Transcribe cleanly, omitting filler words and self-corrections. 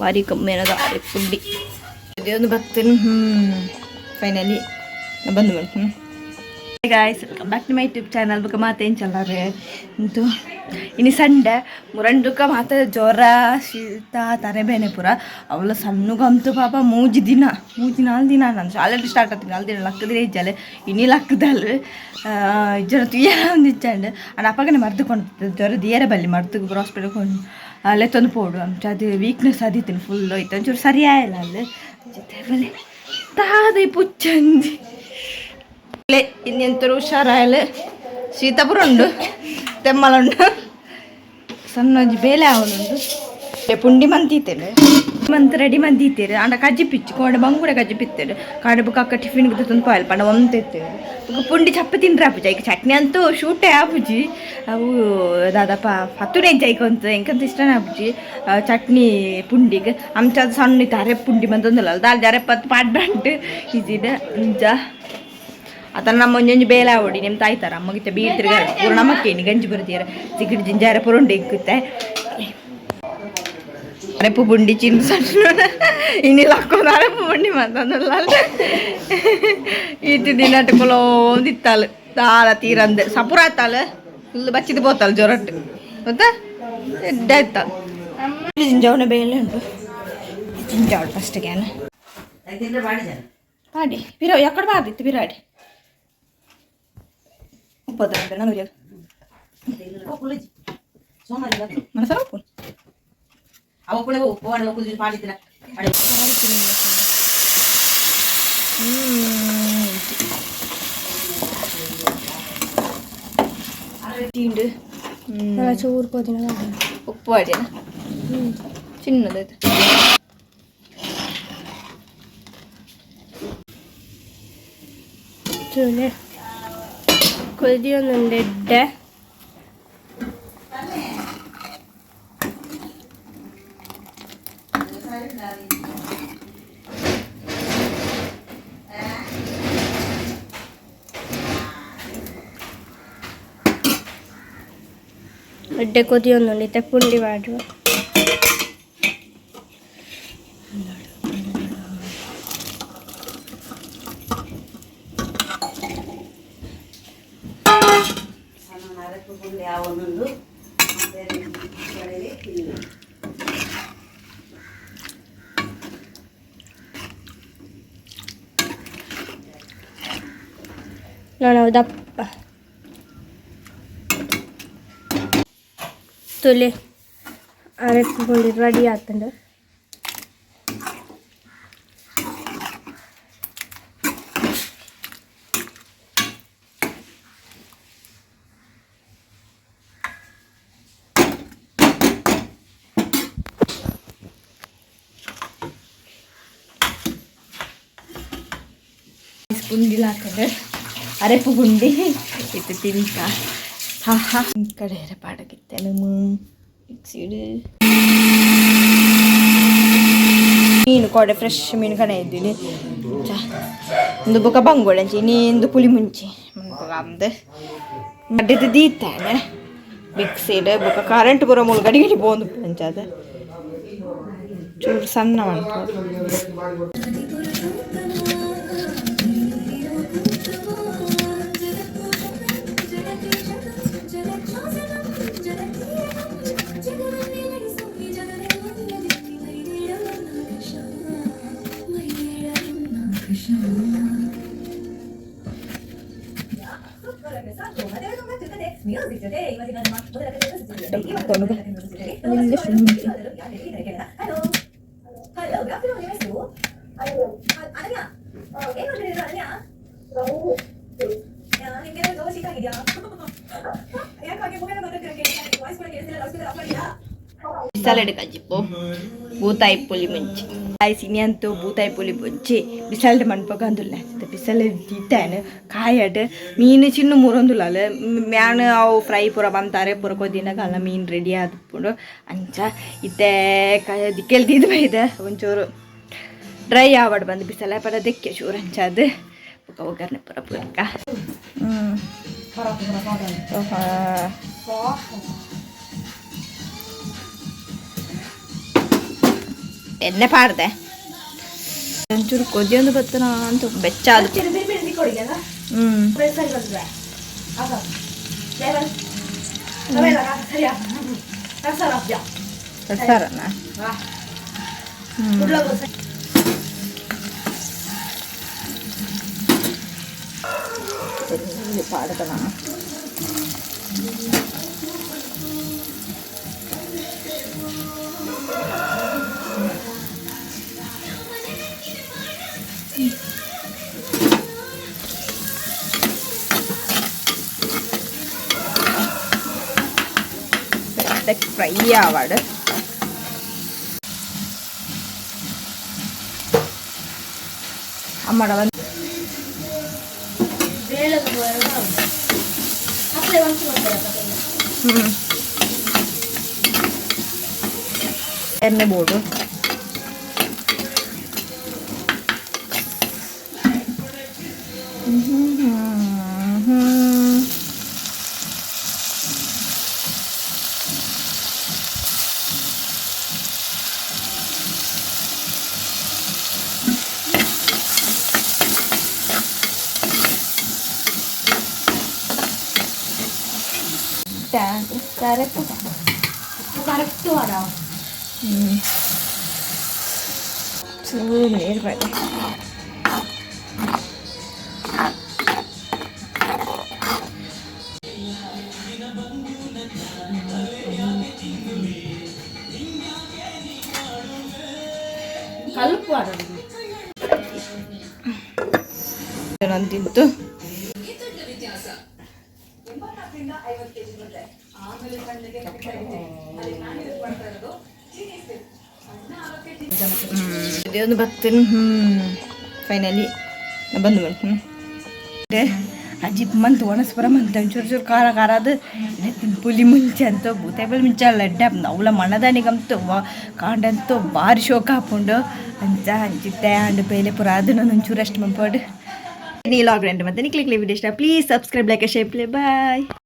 ಬಾರಿ ಕಮ್ಮಿ ಅನ್ನೋದು ಅರೆ ಪುಂಡಿ ಒಂದು ಬತ್ತಿನ. ಫೈನಲಿ ಬಂದು ಬಂದು. Guys, welcome back to my YouTube channel. ಬೊಕ ಮಾತ ಎಂಚಲ್ಲಾರೆ ಇಂತು ಇನಿ ಸಂಡೆ ಮುರಂಡುಕ ಮಾತ ಜ್ವರ ಶೀತ ತರೆ ಬೇನೆ ಪೂರ ಅವಳ ಸಣ್ಣಗಂತೂ ಪಾಪ 3 ದಿನ, 3-4 ದಿನ. ನಾನು ಶಾಲೆ ಸ್ಟಾರ್ಟ್ ಆಗ್ತೀನಿ 4 ದಿನ ಲಕ್ಕದಿರ ಇಜ್ಜಾಲೆ ಇನಿ ಲಕ್ಕದಲ್ ಜ್ವರ ತುಯ್ಯರ ಒಂದು ಇಚ್ಚಾಂಡ್. ಅಂಡ್ ಅಪ್ಪಗನೆ ಮರ್ದು ಕೊಂಡು ಜ್ವರ ದಿಯರ ಬಲ್ಲಿ ಮರ್ದು ಹಾಸ್ಪಿಟಲ್ ಕೊಂಡು ಲೆತ್ತೊಂದು ಪೋಡು. ಅಂಚ ಅದು ವೀಕ್ನೆಸ್ ಆದಿತ್ತಿನ ಫುಲ್ ಇತ್ತು, ಒಂಚೂರು ಸರಿ ಆಯಲ್ಲ ಅಲ್ಲಿ ಜೊತೆ ಬಲ್ಲಿ ತಾದ ಪುಚ್ಚಂದಿ ಇನ್ನೆಂತರು ಹುಷಾರಾಯಲು. ಶೀತ ಪೂರ ಉಂಡು, ತೆಮ್ಮಲ ಉಂಡು, ಸಣ್ಣ ಒಂಜಿ ಬೇಲೆ ಆವೊಂದುಂಡು. ಪುಂಡಿ ಮಂತಿತ್ತೇನೆ ಮಂತ್ ರೆಡಿ ಮಂತಿತ್ತೇರು. ಅಂಡ ಕಜ್ಜಿ ಪಿಚ್ಚು ಕೋಡೆ ಬಂಗುಡೆ ಕಜ್ಜಿ ಪಿತ್ತೇರು. ಕಾಡೆ ಬುಕ್ಕ ಅಕ್ಕ ಟಿಫಿನ್ ತಂದು ಪಾಯಲ್ ಪಂಡ ಒಂತೆತ್ತೇರು. ಬೊಕ ಪುಂಡಿ ಚಪ್ಪೆ ತಿಂಡ್ರೆ ಆಪುಜಿ. ಐಕ್ ಚಟ್ನಿ ಅಂತೂ ಶೂಟೇ ಆಪುಜಿ. ಅವು ದಾದಪ್ಪ ಪತ್ತುನೆ ಐಕೊಂತ ಎಂಕಂತ ಇಷ್ಟನೇ ಆಪುಜಿ ಚಟ್ನಿ ಪುಂಡಿಗ್. ಅಂಚ ಸಣ್ಣ ಇತ್ತು ಅರೆ ಪುಂಡಿ ಮಂತೊಂದುಲ್ಲ ದಾಲ್ ಅರೆ ಪತ್ತು ಪಾಡ್ಡಂಟು ಇಜಿಡ ಅಂಚ ಅತನ ನಮ್ಮ ಒಂಜೊಂಜಿ ಬೇಲೆ ಆವಡಿ ನಿಮ್ಮ ತಾಯ್ತಾರ ಅಮ್ಮಗಿತ್ತ ಬೀರ್ ತಿರ್ಗ ಪೂರ ನಮಕ್ಕೇನಿ ಗಂಜಿ ಬರ್ತೀರ ಚಿಕ್ಕಡಿ ಜಿಂಜಾರ ಪುರುಂಡೆ ಇಕ್ಕುತ್ತೆ. ಅರೆಪು ಪುಂಡಿ ಚಿನ್ನ ಸಣ್ಣ ಇನಿ ಲಕ್ಕೊಂದು ಅರೆಪು ಪುಂಡಿ ಮಂತಂದುಲ್ಲ. ಇತ್ತು ದಿನಟ್ ಕೊಲೋಂದಿತ್ತಾಳು ದಾಲ ತೀರಂದೆ ಸಪುರ ಆತಾಳು, ಫುಲ್ ಬಚ್ಚಿದ್ ಪೋತಾಳು ಜ್ವರಟ್ಟು ಗೊತ್ತಾ ಎಡ್ಡೆ ಆಯ್ತಾಳು. ಜಿಂಜಾವನ ಬೇಲೆ ಉಂಟು. ಜಿಂಜಾವಳು ಫಸ್ಟ್ can ಪಾಡಿ ಬಿರೋ ಎಕ್ಕಡ ಬಾರ್ದಿತ್ತು ಬಿರಾಡಿ ಉಪ್ಪದ ನಾನು ಮನಸರ ಉಪ್ಪು. ತಿಂಡು. ಚೂರು ಪೋದಿನ. ಉಪ್ಪು ಅಡಿನ ಚಿನ್ನದೈತೆ. ಚೂಲೆ ಕೊದಿಯೊಂದುಂಡು ಎಡ್ಡೆ. ಎಡ್ಡೆ ಕೊದಿಯೊಂದುಂಡು. ಇತ್ತೆ ಪುಂಡಿ ಪಾಡುವ. ನಾವು ದಪ್ಪ ತುಲೆ ಅರೆಪು ಪುಂಡಿ ರೆಡಿ ಆತುಂಡು. ಪುಂಡಿ ಹಾಕಂದ್ರೆ ಅರೆಪು ಪುಂಡಿ ಇತ್ತು ತಿಂಕ. ಹಾ ಹಾ ಕಡೆ ಪಾಡಗಿತ್ತೆ ನಮ್ಮ ಮಿಕ್ಸಿಡ್ ಮೀನು ಕೋಡೆ ಫ್ರೆಶ್ ಮೀನು ಕಣ ಇದ್ದೀನಿ. ಒಂದು ಬೊಕ ಬಂಗೋಳಂಚಿ ಇನ್ನೇಂದು ಪುಳಿ ಮುಂಚಿ ಅಂದು ಮಡ್ಡೆದು ದೀತಾನೆ ಮಿಕ್ಸಿಡ್. ಬೊಕ ಕರೆಂಟ್ ಬರೋ ಮೂಲ ಗಡಿ ಗಡಿ ಪೋಂದು ಅಂಚಾದ ಚೂರು ಸಣ್ಣ ಮನ್ಪೊಡು. ಬಿಸಾಲೆಡ್ ಕಜ್ಜಿಪ್ಪು ಬೂತಾಯಿ ಪುಲಿ ಮುಂಚಿ ಆಯ್ಸ್. ಇನಿ ಅಂತೂ ಬೂತಾಯಿ ಪುಲಿ ಮುಂಚಿ ಬಿಸಾಲ್ಡ್ ಮನ್ಪೊಗಂದುಲ್ಲ. ಬಿಸಲೆ ದೀತಾನ ಕಾಯಡ್ ಮೀನು ಚಿನ್ನ ಮುರೊಂದುಲ್ಲ. ಮ್ಯಾನ್ ಅವು ಫ್ರೈ ಪೂರ ಬಂತಾರೆ ಪೂರ ಕೊದಿನಾಗ ಅಲ್ಲ ಮೀನು ರೆಡಿ ಆದ್ಪುಂಡು. ಅಂಚ ಇತ್ತೆ ದಿಕ್ಕೆಲ್ ದೀದ್ ಬೈದ ಒಂಚೂರು ಡ್ರೈ ಆವಡ್ ಬಂದು ಬಿಸಲೆ ಪಡ ದೆಕ್ಕೆ ಚೂರು ಅಂಚಾದ್ ಬೊಕ ಒಗ್ಗರಣೆ ಪೂರ ಪೂರ್ಕ. ಎಣ್ಣೆ ಪಾಡ್ದೆ ಒಂಚೂರು ಕೊದಿಯೊಂದು ಬತ್ತನ ಅಂತ ಬೆಚ್ಚ ಅದು. ಸಾರನ. ಪಾಡ್ದನ. ಫ್ರೈ ಆವಾಡು. ಅಮ್ಮಡ ಒಂದು. ಎಣ್ಣೆ ಬೋಡು. ಕರೆಕ್ಟ್ ವಾಡ. ಚೂರು ನೀರು ಬೇಡ. ಕಲ್ಪ ವಾಡ. ಅಂತಿತ್ತು. ಒಂದು ಬತ್ತಿನ. ಫೈನಲಿ ಬಂದು ಬಂತು. ಅಜಿಪ್ ಮಂತ್ ಒಣಸ್ ಬರ ಮಂತ್ ಒಂಚೂರು ಚೂರು ಖಾರ ಖಾರ ಅದು ಪುಲಿ ಮುಂಚೆ ಅಂತ ಬೂತೇಬಲ್ ಮುಂಚೆ ಲಡ್ಡೆ ಅವಳ ಮನದಾನಿಗಂತು ಕಾಂಡಂತೂ ಭಾರಿ ಶೋಕ ಹಾಪುಂಡು ಅಂಚ ಅಂಚಿತ್ತೆ ಅಂಡ್ ಬೇಲೆ ಪೂರ ಅದನ್ನ ಒಂಚೂರು ಅಷ್ಟು ಮಂಪಾಡು. ನೀ ಲಾಗ್ ಮತ್ತೆ ನಿಕ್ಲಿಕ್ ವಿಡಿಯೋ ಇಷ್ಟ, please subscribe, like, share, play. Bye.